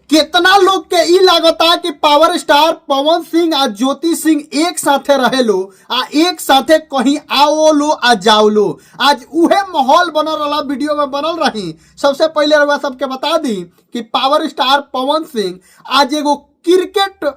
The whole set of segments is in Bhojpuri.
केतना लोग के ई लागता कि पावर स्टार पवन सिंह आ ज्योति सिंह एक साथे रहेलो आ एक साथे कहीं आओ लो आ जाओ लो। आज उहे माहौल बनल रहा, वीडियो में बनल रही। सबसे पहले रउआ सबके बता दी कि पावर स्टार पवन सिंह आज एगो क्रिकेट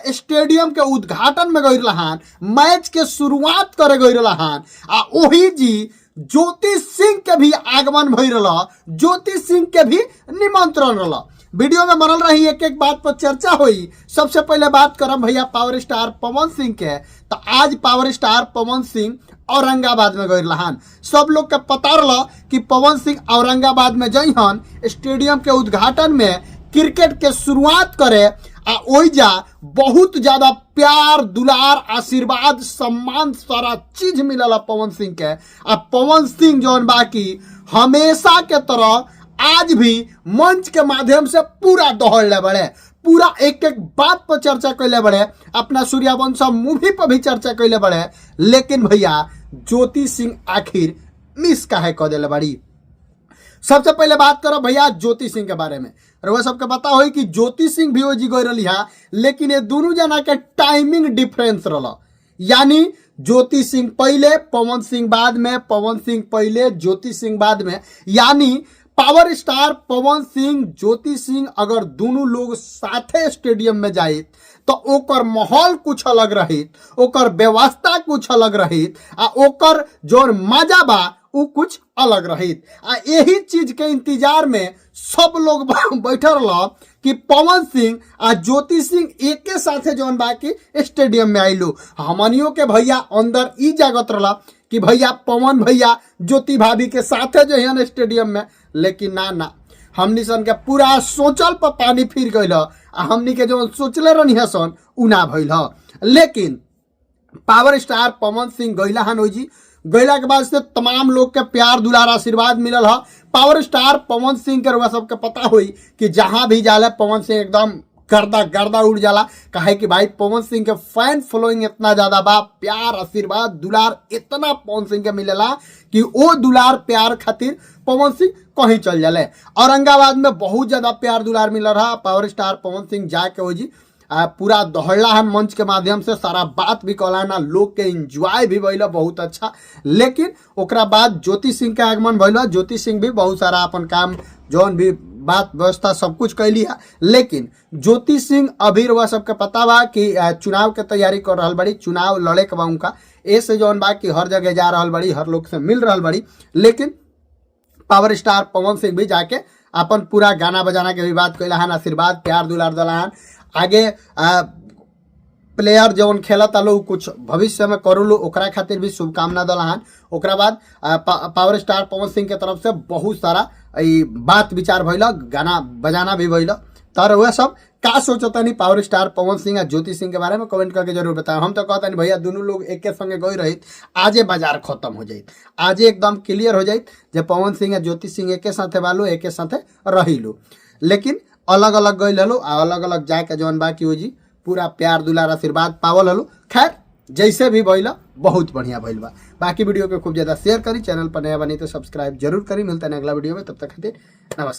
स्टेडियम के उद्घाटन में गई रहान, मैच के शुरुआत करे गई रहान आ ओही जी ज्योति सिंह के भी आगमन भई रहा, ज्योति सिंह के भी निमंत्रण रहा। वीडियो में बनल रही, एक एक बात पर चर्चा हुई। सबसे पहले बात करम भैया पावर स्टार पवन सिंह के। तो आज पावर स्टार पवन सिंह औरंगाबाद में गई रहान। सब लोग के पता रहा कि पवन सिंह औरंगाबाद में जइहन स्टेडियम के उद्घाटन में क्रिकेट के शुरुआत करे आ ओइजा बहुत ज्यादा प्यार दुलार आशीर्वाद सम्मान सारा चीज मिलल पवन सिंह के। आ पवन सिंह जौन बाकी हमेशा के तरह आज भी मंच के माध्यम से पूरा दौड़ले बड़े, पूरा एक एक बात पर चर्चा कैले बड़े, अपना सूर्यवंशम मूवी पर भी चर्चा कैले बड़े। लेकिन भैया ज्योति सिंह आखिर मिस काहे कह दिले बड़ी। सबसे पहले बात करो भैया ज्योति सिंह के बारे में। रउआ सबके पता होई कि ज्योति सिंह भी ओजी गई रही है, लेकिन ये दोनों जना के टाइमिंग डिफरेंस रहा, यानी ज्योति सिंह पहले पवन सिंह बाद में, पवन सिंह पहले ज्योति सिंह बाद में। यानी पावर स्टार पवन सिंह ज्योति सिंह अगर दोनों लोग साथे स्टेडियम में जाए तो ओकर माहौल कुछ अलग रहित, ओकर व्यवस्था कुछ अलग रहित आ ओकर जोन मजा बा उ कुछ अलग रहित। आ यही चीज के इंतजार में सब लोग बैठल रह कि पवन सिंह आ ज्योति सिंह एके साथे जौन बाकी स्टेडियम में आइलो। हमनियों के भैया अंदर ई जागत रहा कि भैया पवन भैया ज्योति भाभी के साथे जो है स्टेडियम में, लेकिन ना ना हमनी सन के पूरा सोचल पर पानी फिर गइल आ हमनी के जो सोचले रहनी सन उ ना भइल। लेकिन पावर स्टार पवन सिंह गैला हन ओजी, गैला के बाद से तमाम लोग के प्यार दुलार आशीर्वाद मिलल ह। पावर स्टार पवन सिंह के रउआ सबके पता होई कि जहां भी जाला पवन सिंह एकदम गर्दा गर्दा उड़ जाला। काहे कि भाई पवन सिंह के फैन फॉलोइंग इतना ज्यादा बा, प्यार आशीर्वाद दुलार इतना पवन सिंह के मिलेला कि वो दुलार प्यार खातिर पवन सिंह कहीं चल जाले। औरंगाबाद में बहुत ज्यादा प्यार दुलार मिल रहा। पावर स्टार पवन सिंह जाके ओजी पूरा दोहड़ला हन मंच के माध्यम से, सारा बात भी कहला ना, लोग के एंजॉय भी भइल बहुत अच्छा। लेकिन ओकरा बाद ज्योति सिंह के आगमन भइल। ज्योति सिंह भी बहुत सारा अपन काम जौन भी बात व्यवस्था सब कुछ कैली है। लेकिन ज्योति सिंह अभी रउआ सबके पता बा कि चुनाव के तैयारी कर रहल बड़ी, चुनाव लड़े के बा उनका, ऐसे जौन बा कि हर जगह जा रहल बड़ी, हर लोग से मिल रहल बड़ी। लेकिन पावर स्टार पवन सिंह भी जाके अपन पूरा गाना बजाना के भी बात कैला हन, आशीर्वाद प्यार दुलार दलाहन। आगे प्लेयर जौन खेलता लो कुछ भविष्य में करू लो ओकरा खातिर भी शुभकामना दलाहन। ओकरा बाद पावर स्टार पवन सिंह के तरफ से बहुत सारा ई बात विचार भइल, गाना बजाना भी भइल। तर वह सब का सोचतनी पावर स्टार पवन सिंह आ ज्योति सिंह के बारे में कमेंट करके जरूर बताओ। हम तो कहतनी भैया दोनों लोग एक संगे गई रहित आजे बाजार खत्म हो जाइत, आजे एकदम क्लियर हो जाइत जे पवन सिंह आ ज्योति सिंह एके साथे बालो एके साथे रहिलो। लेकिन अलग अलग गई हलो आ अलग अलग जाके जौन बाकी हो जी पूरा प्यार दुलार आशीर्वाद पावल हलो। खैर जैसे भी भइल बहुत बढ़िया भइल बा। बाकी वीडियो के खूब ज़्यादा शेयर करी, चैनल पर नया बनी तो सब्सक्राइब जरूर करी। मिलता है अगला वीडियो में, तब तक खातिर नमस्कार।